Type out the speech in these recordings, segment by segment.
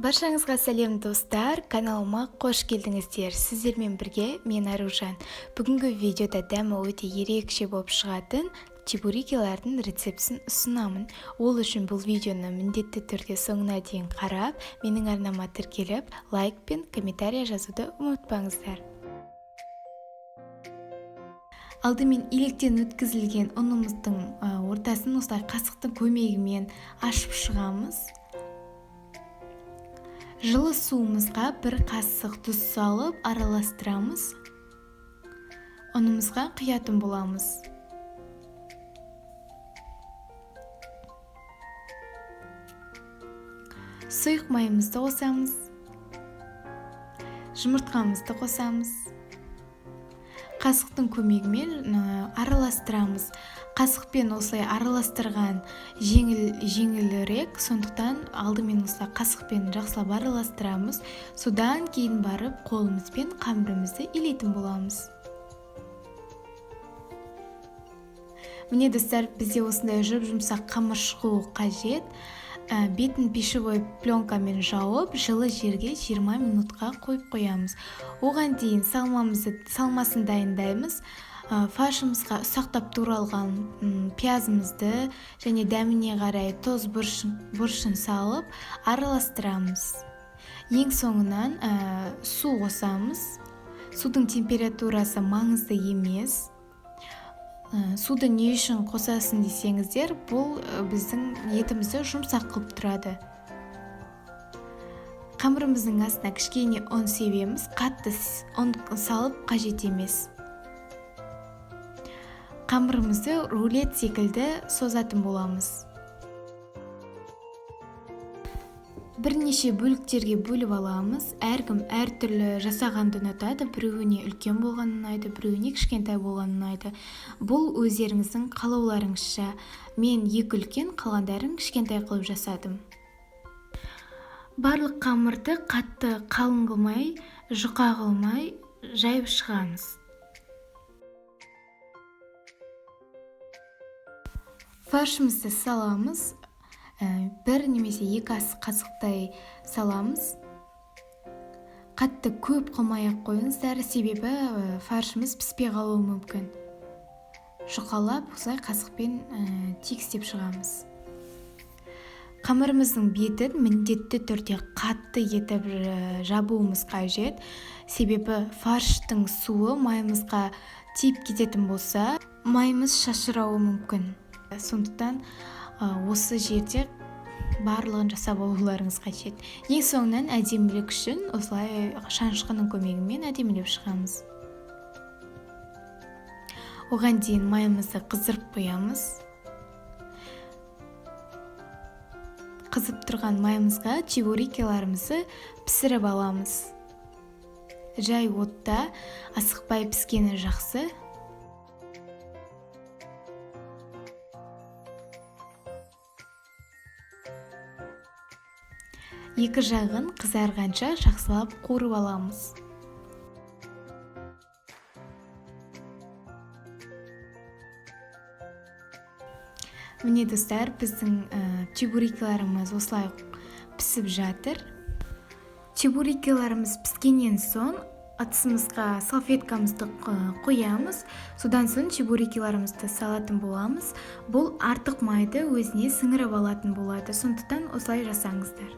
Баршаңызға сәлем, достар! Каналыма қош келдіңіздер! Сіздермен бірге мен, Аружан. Бүгінгі видеода дәмі өте ерекше болып шығатын чебурекилардың рецептісін ұсынамын. Ол үшін бұл видеоны міндетті түрде соңына дейін қарап, менің арнама тіркеліп, лайк пен комментарий жазуды ұмытпаңыздар. Алдымен електен өткізілген ұнымыздың ортасын осылай қасықтың көмегімен ашып шығамыз. Жылы суымызға бір қасық тұз салып араластырамыз. Ұнымызға құятын боламыз. Сұйық майымызды қосамыз. Жұмыртқамызды қосамыз. Қасықтың көмегімен араластырамыз. Қасықпен осылай араластырған жеңілірек, сондықтан алдымен осылай қасықпен жақсылап араластырамыз. Содан кейін барып қолымызбен қамырымызды илейтін боламыз. Міне, достар, бізде осындай жұп-жұмсақ қамыр шығуы қажет. Бетін пищевой пленкамен жауып, жылы жерге 20 минутқа қойып қоямыз. Оған дейін салмасын дайындаймыз. Фаршымызға ұсақтап туралған пиязымызды және дәміне қарай тұз, бұрышын салып араластырамыз. Ең соңынан су қосамыз. Судың температурасы маңызды емес. Суды не үшін қосасың десеңіздер, бұл біздің етімізді жұмсақ қылып тұрады. Қамырымыздың астына кішкене ұн себеміз, қатты ұн салып қажет емес. Қамырымызды рулет секілді созатын боламыз. Бірнеше бөліктерге бөліп аламыз. Әркім әртүрлі жасағанды ұнатады. Біреуіне үлкен болған ұнайды, біреуіне кішкентай болған ұнайды. Бұл өздеріңіздің қалауларыңызша. Мен екі үлкен, қалғандарын кішкентай қылып жасадым. Барлық қамырды қатты қалың қылмай, жұқа қылмай жайып шығамыз. Фаршымызды саламыз. Бір немесе екі ас қасықтай саламыз. Қатты көп қылмай-ақ қойыңыздар, себебі фаршымыз піспей қалуы мүмкін. Жұқалап, осылай қасықпен тегістеп шығамыз. Қамырымыздың бетін міндетті түрде қатты етіп жабуымыз қажет, себебі фарштың суы майымызға тиіп кететін болса, майымыз шашырауы мүмкін. Сондықтан осы жерде барлығын жасап алуларыңыз қажет. Ең соңынан әдемілік үшін осылай шанышқының көмегімен әдемілеп шығамыз. Оған дейін майымызды қыздырып қоямыз. Қызып тұрған майымызға чебурекиларымызды пісіріп аламыз. Жай отта асықпай піскені жақсы. Екі жағын қызарғанша жақсылап қуырып аламыз. Міне, достар, біздің чебурекиларымыз осылай пісіп жатыр. Чебурекиларымыз піскеннен соң ыдысымызға салфеткамызды қоямыз. Содан соң чебурекиларымызды салатын боламыз. Бұл артық майды өзіне сіңіріп алатын болады. Сондықтан осылай жасаңыздар.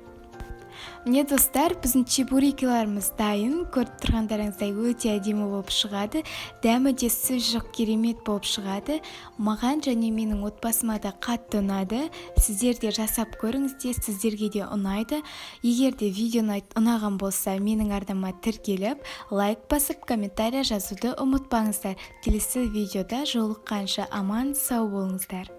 Міне, достар, біздің чебурекиларымыз дайын. Көріп тұрғандарыңыздай, өте әдемі болып шығады. Дәмі де сөз жоқ, керемет болып шығады. Маған және менің отбасыма да қатты ұнады. Сіздер де жасап көріңіздер, сіздерге де ұнайды. Егер де видео ұнаған болса, менің арнама тіркеліп, лайк басып, комментарий жазуды ұмытпаңыздар. Келесі видеода жолыққанша аман сау болыңыздар.